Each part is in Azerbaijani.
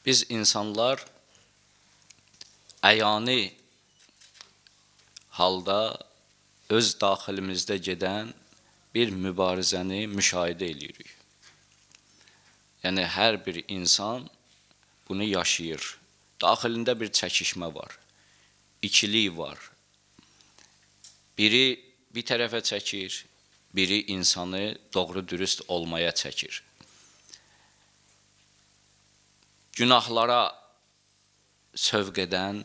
Biz insanlar əyani halda öz daxilimizdə gedən bir mübarizəni müşahidə edirik. Yəni, hər bir insan bunu yaşayır. Daxilində bir çəkişmə var, ikilik var. Biri bir tərəfə çəkir, biri insanı doğru dürüst olmaya çəkir. Günahlara sövq edən,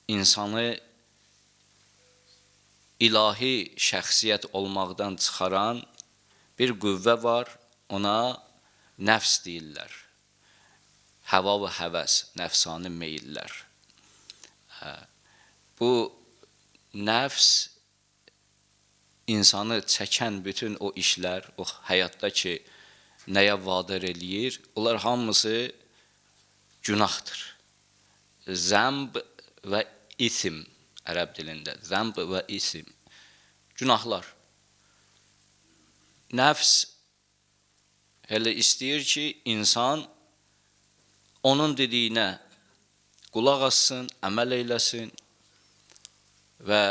insanı ilahi şəxsiyyət olmaqdan çıxaran bir qüvvə var, ona nəfs deyirlər. Həva və həvəs, nəfsani meyillər. Bu nəfs insanı çəkən bütün o işlər, o həyatda ki, nəyə vadar eləyir, onlar hamısı günahdır. Zəmb və isim, ərəb dilində, zəmb və isim, günahlar. Nəfs elə istəyir ki, insan onun dediyinə qulaq assın, əməl eyləsin və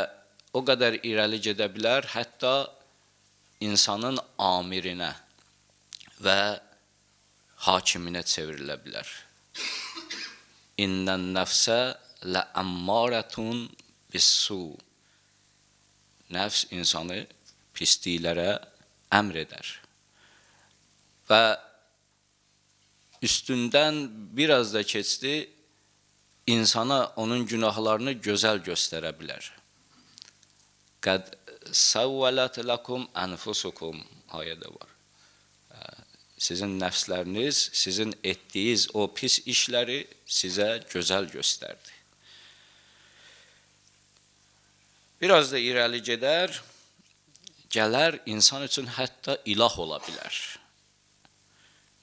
o qədər irəli gedə bilər, hətta insanın amirinə və hakiminə çevrilə bilər. İnnən nəfsə ləəmmarətun bissu. Nəfs insanı pisliklərə əmr edər. Və üstündən biraz da keçdi, insana onun günahlarını gözəl göstərə bilər. Qəd səvvələt ləkum ənfusukum ayədə var. Sizin nəfsləriniz, sizin etdiyiniz o pis işləri sizə gözəl göstərdi. Biraz da irəli gedər, gələr insan üçün hətta ilah ola bilər.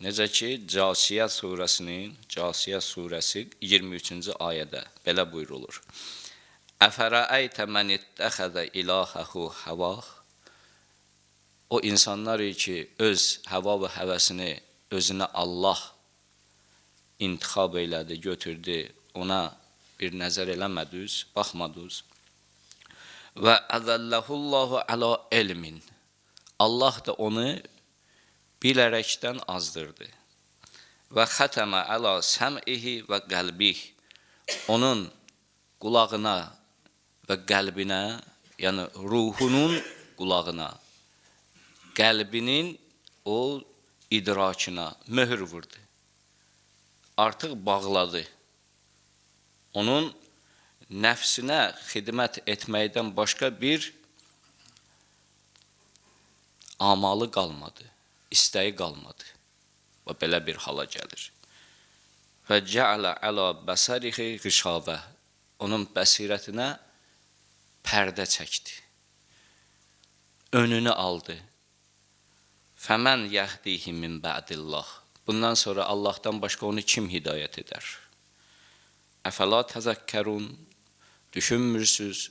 Necə ki, Casiyə surəsinin, Casiyə surəsi 23-cü ayədə belə buyurulur. Əfərəəytə mən ittəxəzə ilahəhu həvah. O insanlar ki, öz həva və həvəsini özünə Allah intixab elədi, götürdü, ona bir nəzər eləmədiniz, baxmadınız. Və əzəlləhullahu əla elmin. Allah da onu bilərəkdən azdırdı. Və xətəmə əla səm'ihi və qəlbih. Onun qulağına və qəlbinə, yəni ruhunun qulağına, qəlbinin o idrakına möhür vurdu. Artıq bağladı. Onun nəfsinə xidmət etməkdən başqa bir amalı qalmadı, istəyi qalmadı. Və belə bir hala gəlir. Və cəalə əla bəsərihi qişavə. Onun bəsirətinə pərdə çəkdi. Önünü aldı. Fəmən yəhdihi min bə'dillah. Bundan sonra Allahdan başqa onu kim hidayət edər? Əfəla təzəkkərun. Düşünmürsünüz,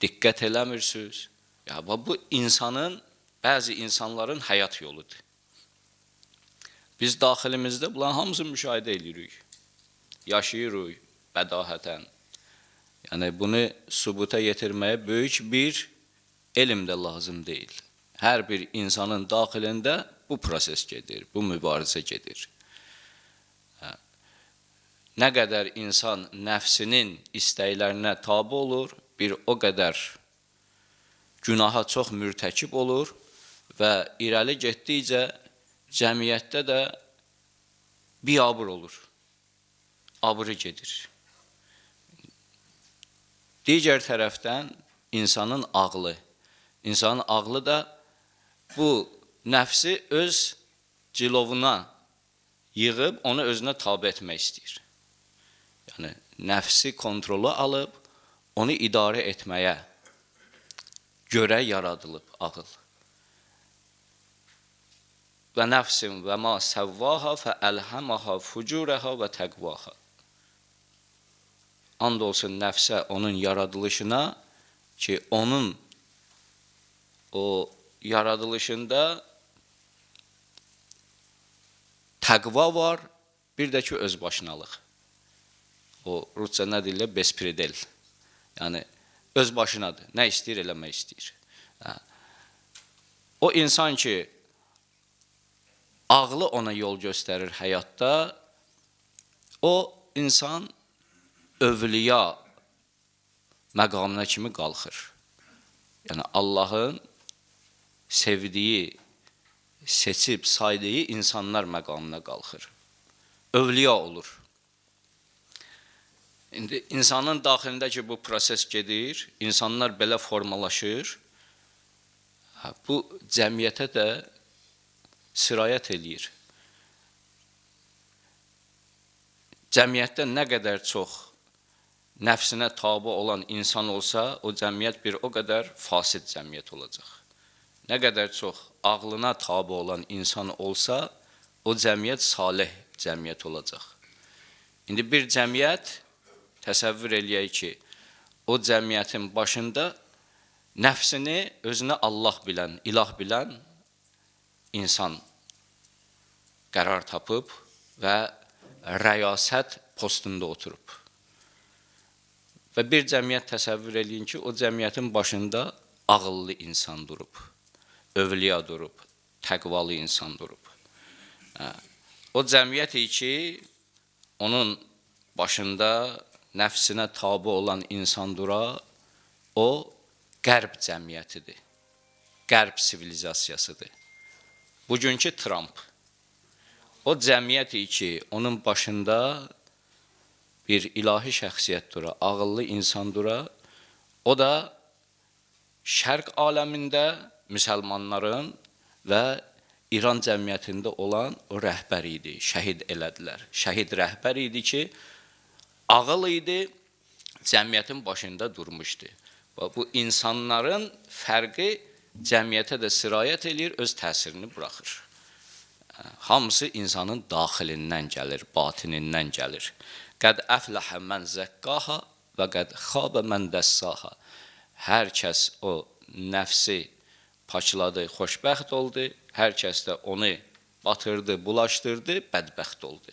diqqət eləmirsiniz. Ya, bu insanın, bəzi insanların həyat yoludur. Biz daxilimizdə bunların hamısını müşahidə edirik. Yaşayırıq bədahətən. Yəni, bunu sübuta yetirməyə böyük bir elm də lazım deyil. Hər bir insanın daxilində bu proses gedir, bu mübarizə gedir. Nə qədər insan nəfsinin istəklərinə tabi olur, bir o qədər günaha çox mürtəkib olur və irəli getdikcə cəmiyyətdə də biabır olur, abrı gedir. Digər tərəfdən insanın ağlı, insanın ağlı da bu nəfsi öz cilovuna yığıb, onu özünə tabi etmək istəyir. Yəni, nəfsi kontrolu alıb, onu idarə etməyə görə yaradılıb ağıl. Və nəfsin və ma səvvaha fə əlhəməha fucurəha və təqvaha. And olsun nəfsə onun yaradılışına ki, onun o yaradılışında təqva var Bir də ki, özbaşınalıq. O, rusca nə deyirlər? Bespredel. Yəni, öz başınadır. Nə istəyir, eləmək istəyir. Hə. O insan ki, ağlı ona yol göstərir həyatda, o insan övliya məqamına kimi qalxır. Yəni, Allahın sevdiyi, seçib, saydığı insanlar məqamına qalxır. Övliya olur. İndi insanın daxilindəki bu proses gedir, insanlar belə formalaşır. Bu cəmiyyətə də sirayət eləyir. Cəmiyyətdə nə qədər çox nəfsinə tabi olan insan olsa, o cəmiyyət bir o qədər fasid cəmiyyət olacaq. Nə qədər çox ağlına tabi olan insan olsa, o cəmiyyət salih cəmiyyət olacaq. İndi bir cəmiyyət, təsəvvür eləyək ki, o cəmiyyətin başında nəfsini özünə Allah bilən, ilah bilən insan qərar tapıb və rəyasət postunda oturub. Və bir cəmiyyət təsəvvür eləyin ki, o cəmiyyətin başında ağıllı insan durub, övliya durub, təqvalı insan durub. O cəmiyyət ki, onun başında nəfsinə tabi olan insan dura, o qərb cəmiyyətidir, qərb sivilizasiyasıdır. Bugünkü Trump, o cəmiyyət ki, onun başında bir ilahi şəxsiyyət dura, ağıllı insan dura, o da şərq aləmində müsəlmanların və İran cəmiyyətində olan o rəhbər idi, şəhid elədilər. Şəhid rəhbər idi ki, ağıl idi, cəmiyyətin başında durmuşdu. Bu insanların fərqi cəmiyyətə də sirayət eləyir, öz təsirini buraxır. Hamısı insanın daxilindən gəlir, batinindən gəlir. Qəd əfləhə mən zəqqaha və qəd xabə mən dəssaha. Hər kəs o nəfsi paçladı, xoşbəxt oldu. Hər kəs də onu batırdı, bulaşdırdı, bədbəxt oldu.